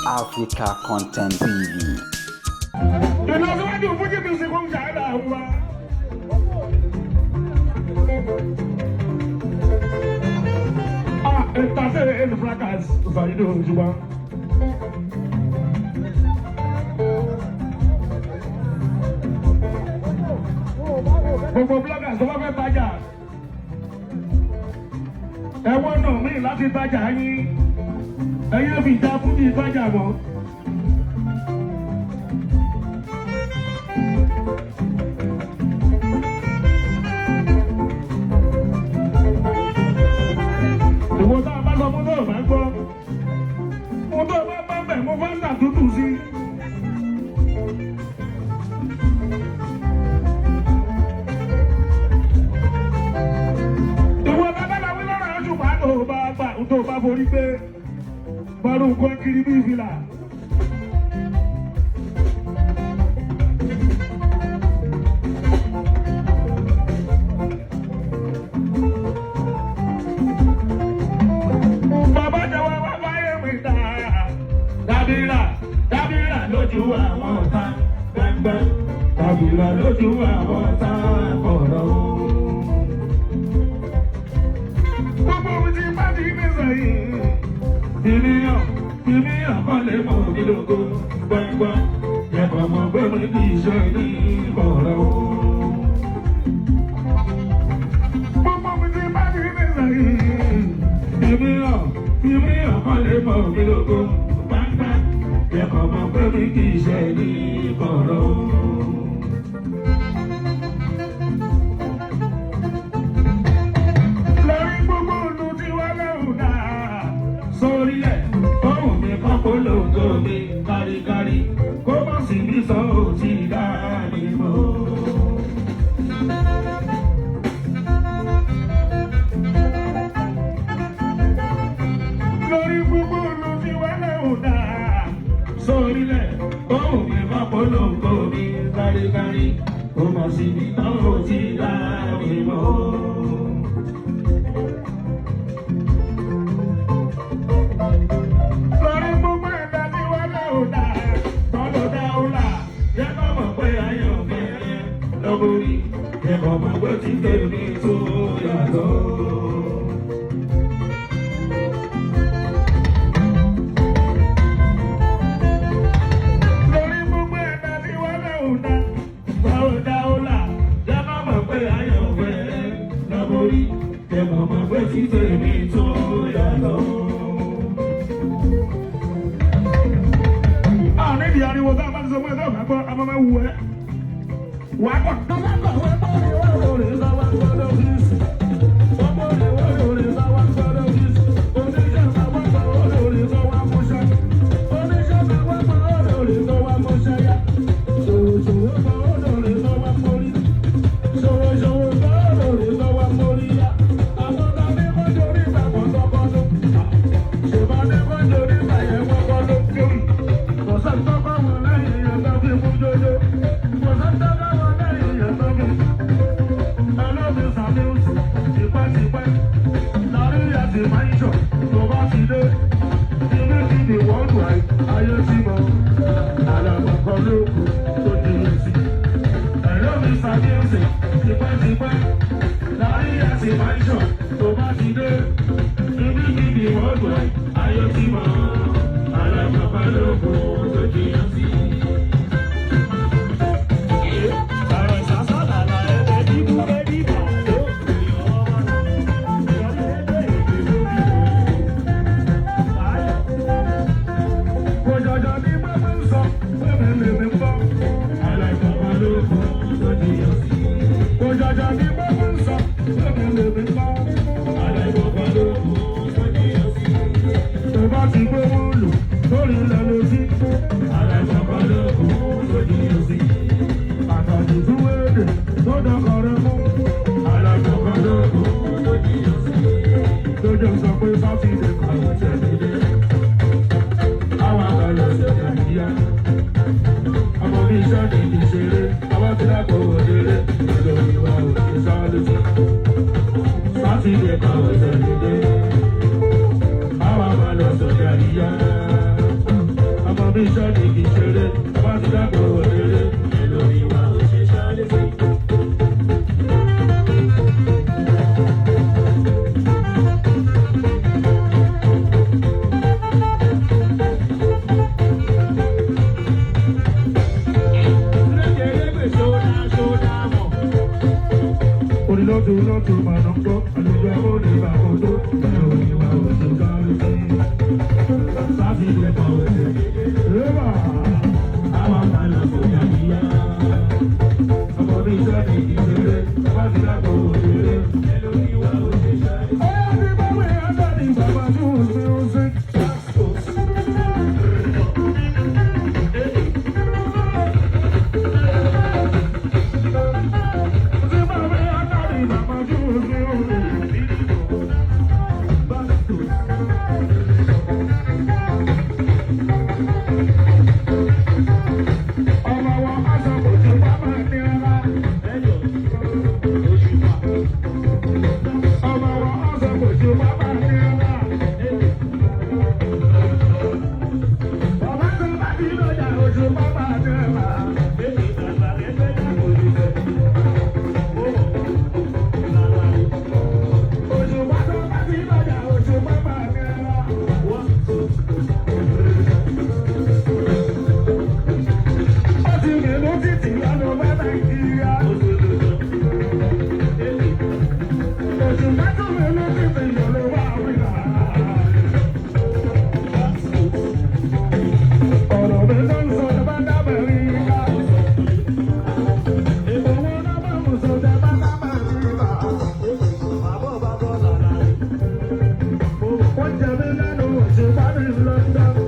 Africa Content TV. Ìlọsíwájú fújì music ń ṣàádà wa. Ah, entertain fracas, Saheed Òṣùpá. Gbogbo bloggers tó bá fẹ́ tajà. Ẹ̀wọ́n náà mí láti tajà yín. Ẹyẹ fi ìjà fújì tajà mọ́. Ìwọ tá a bá sọ fún tó o bá gbọ́. Mo tó o bá bá bẹ̀ mo fẹ́ ṣàtúntò sí. Ìwọ bàbá la wí lọ́rọ̀ Òṣùpá tó o bá gbà tó o bá forí gbé. Bọ́lú nǹkan kiri bí ìfìlà. Bàbá jẹ́wọ́ wá báyé mi dá. Dábìrà dábìrà lójú àwọn ọ̀tá gbẹ́ngbẹ́. Dábìrà lójú àwọn ọ̀tá ọ̀rọ̀ o. Gbogbo ohun tí bá ti ní sẹ́yìn. Ìníyàn ìníyàn kan lè mọ̀ mí lógo gbẹ́ngbẹ́. Ẹ̀kọ́ mọ̀ pé mi kì í ṣe ní ọ̀rọ̀ o. Gbogbo ohun tí bá ti ní sẹ́yìn. Ìníyàn ìníyàn kan lè mọ̀ mí lógo gbẹ́ngbẹ́. Ẹ̀kọ́ mọ̀ pé mi kì í ṣe ní ọ̀rọ̀ o. Lórí gbogbo olú tí wọ́n lẹ́hùn náà. Sórí ẹ̀, ohùn mi kan polongo mi káríkárí. Kó má sì bí sọ òtí dáadé mọ́. Lórí gbogbo olú tí wọ́n lẹ́hùn náà. Sórí ẹ̀, ohùn mi kan polongo mi káríkárí. Kó má sì bí sọ òtí dáadé mọ́. Lórí gbogbo ẹ̀dá tí wọ́n lé ò dá, tọ́lọ́ dá ó là, jẹ́ kó mọ̀ pé ayé òkè lọ́gọ́rí, jẹ́ kó mọ̀ pé tí tèmi tó yàtọ̀. Lórí gbogbo ẹ̀dá tí wọ́n lé ò dá, tọ́lọ́ dá ó là, jẹ́ kó mọ̀ pé ayé òkè lọ́gọ́rí, jẹ́ kó mọ̀ pé tí tèmi tó yàtọ̀. Àwọn níbi ariwo tá a bá ti sọ fún ẹ tó bá gbọ́, a máa máa wù ẹ́. Wà á kọ̀. Ayé tí mo, alábàbà lóko tó jiyàn sí. Sọ pé Sátidé kan ló tẹ̀lé dé. Àwọn àgbàlọ̀ ṣe Nàìjíríà. Ọmọ mi iṣẹ́ ní kì í ṣeré, àwọn tí lápò òṣèré, lórí wa ò ní sọ́ọ́lùtì. Sátidé kan ò tẹ̀lé dé. Àwọn àgbàlọ̀ ṣe Nàìjíríà. bí iṣẹ́ ni kì í ṣeré, bá ti dàgbò òṣèré. Lórí wa ò ṣe ṣáálé sí. Onílọ́tù lọ́tù máa ń gbọ́, àlùjọ akóni bàbá odó. Lórí wa ò ṣe ṣáálé sí. Sátidé kan ò ṣe dédé. Rẹ́bà, Àwọn kan lọ sójà yíyá. ọmọ bí iṣẹ́ ni kì í ṣeré, bá ti dàgbò òṣèré. Lórí wa ò ṣe ṣáálé sí. Ọyá ti bá wẹ̀ ẹ́ ní bàbá tó ń fi ń sìn. Ti bá wẹ̀ ẹ́ ní bàbá tó ń fi ń sìn. Ọmọ wọn aṣọ kò tí bá máa ní ara. Ọmọ wọn aṣọ kò tí bá máa ní ara. Bàbá tó bá bí lọ́jà oṣù bá máa ní ara. Oṣù bá tó bá bí lọ́jà oṣù bá máa ní ara. Ó ti rìn ló títì lọ́nà bá Nàìjíríà. Oṣù bá tó rìn ló títì lọ́nà bá Áfíríkà. Ọ̀rọ̀ mi ló ń sọ bá dábẹ̀ríkà. Owó náà bá ń sọ bá dábẹ̀ríkà. Wọ́n jẹ mí lẹ́nu oṣù bá mi lọ́dọ̀.